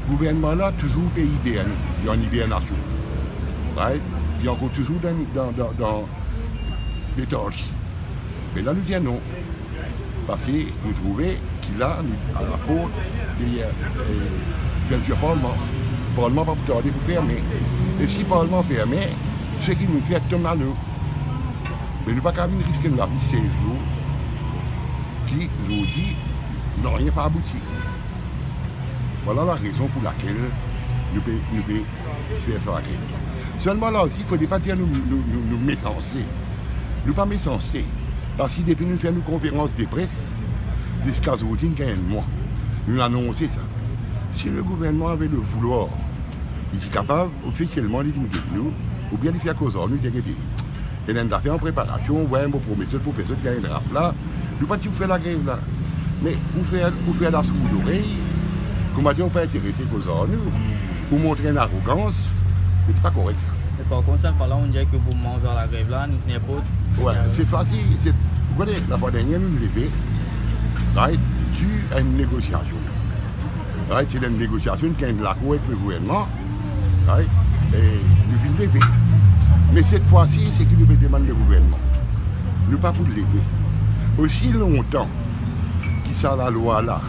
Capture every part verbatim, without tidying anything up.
Gouvernman la touzour pe iberne, li an ibernasyon. Right? Li ankor touzour dan, dan, dan, dan letarzi. Me la nou dir non. Parski nou trouve ki la, nou a laport deryer, eh, deryer Parlman. Parlman pa pou tarde pou ferme. E si Parlman ferme, seki nou fer tom alo. Me nou pa kapav vinn riske nou lavi sez zour, ki zordi, nanye pa abouti. Vwala larezon pou lakel nou pe, nou pe fer sa lakel. Selman la osi, fode pa dir nou, nou, nou, nou mesanste. Nou pa mesanste. Parski depi nou fer nou konferans de pres, ziska zordi, nou gagn enn mwa. Nou anonse sa. Si le gouvernman avait le vouloir, li ti kapav, ofisielman, li vinn get nou, oubien li fer koz ar nou, dir, gete, ena enn zafer an preparasion, wi, mo promet zot pou fer zot gagn draft la, nou pa ti pou fer lagrev la. Me ou fer, ou fer lasourdorey, koumadir ou pa interese koz ar nou, ou montre enn arogans, me se pa korek sa. Me par kont, set fwa la, ou dir ki pou manz ar lagrev la, ninport. Wi, set fwa si, set, ou kone, lafwa dernie, nou leve, right, dir enn negosiasion. Right, ti ena enn negosiasion, ti ena enn lakor avek le gouvernman, right, e nou finn leve. Me set fwa si, seki nou pe demann le gouvernman, nou pa pou leve. Osi lontan ki sa lalwa la,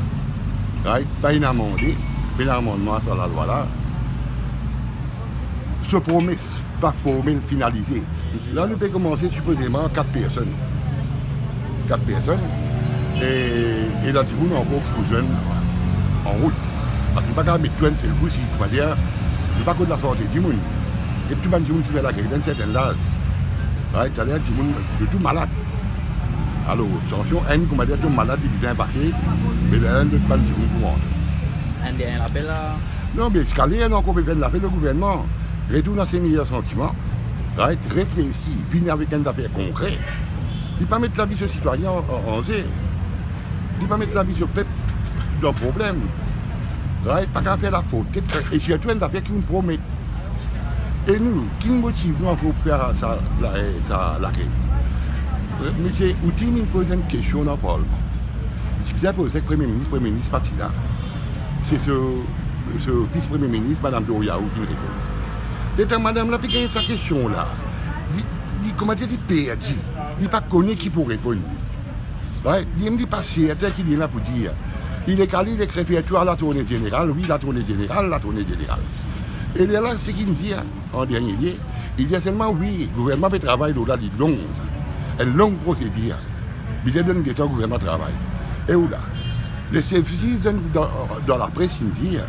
right, pa inn amande, pa ena amandman a sa lalwa la, so promes pa formel, finalize. La, nou pe koumanse sipozeman kat personn. Kat personn. E, e ena dimoun ankor ki pou zwenn an rout. Parski nou pa kapav met tou enn sel kou, si, koumadir, nou pa kot lasante dimoun. E tou bann dimoun ki fer lagrev, enn serten laz. Right, sa ena dimoun, de tou malad. Alor, sansion, enn, koumadir, tom malad, li bizin vake, me ena enn lot bann dimoun pou rant. Enn dernie apel la. Non, me ziska ler, nou ankor pe fer enn lapel le gouvernman. Retourn a se meyer santiman, right? Reflesi, vini avek enn zafer konkre. Li pa met lavi so sitwayin an, an, an ze. Li pa met lavi so pep dan problem. Right? Pa kapav fer lafot, e sirtou enn zafer ki nou promet. E nou, ki motiv nou ankor pou fer sa, la, eh, sa lagrev? Eh, misie Houtim inn poz enn kestion dan Parlman. Li ti bizin poze ek Premie Minis, Premie Minis pa ti la. Se so, so vis Premie Minis, Madam Doriaou, ki reponn. Letan madam la pe gagn sa kestion la, li, li, koumadir, li perdi. Li pa kone ki pou reponn. Right? Li mem li pa sertin ki li ena pou dir. Li nek ale, li nek refer tou a Latorne Zeneral, wi, Latorne Zeneral, Latorne Zeneral. E lerla, seki li dir, an dernie lie, li dir selman, wi, gouvernman pe travay lor la, li long. Enn long prosedir. Bizin donn letan gouvernman travay. E ou la? Le sef zis dan, dan, dan lapres, li dir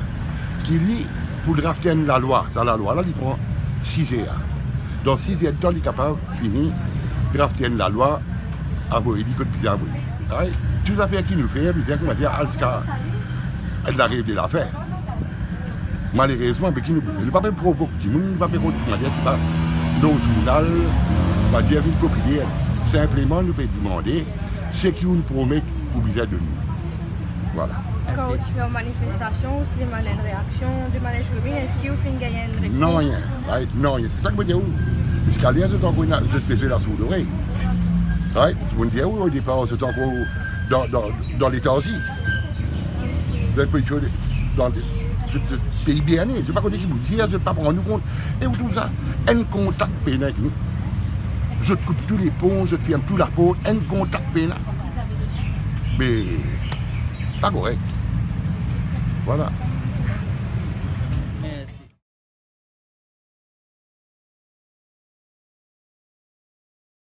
ki li pou drafte enn lalwa. Sa lalwa la, li pran siz er. Dan siz er tan, li kapav fini drafte enn lalwa, avoy li kot bizin avoy li. Right? Tou zafer ki nou fer, bizin, koumadir, al ziska enn lagrev de lafin. Malerezman, be ki nou, nou pa pe provok dimoun, nou pa pe kont, koumadir, pa lor zournal, koumadir, vinn popiner. Sinpleman, nou pe demande, seki ou'nn promet, ou bizin donn nou. Vwala. Kan ou ti fer manifestasion, ou ti demann enn reaksion de Manèj Komin, eski ou finn gagn enn repons? Nanye, right, nanye. Se sa ki mo dir ou. Ziska ler, zot ankor ena, zot pe zwe lasourdorey. Right? Mo dir ou, o depar, zot ankor dan, dan, dan letarzi. Zot pe zwe dan, zot, zot pe iberne, zot pa kone ki pou dir, zot pa pran nou kont. E ou trouv sa, enn kontak pena ek nou. Zot koup tou lepon, zot ferm tou laport, enn kontak pena. Me pa korek. Vwala.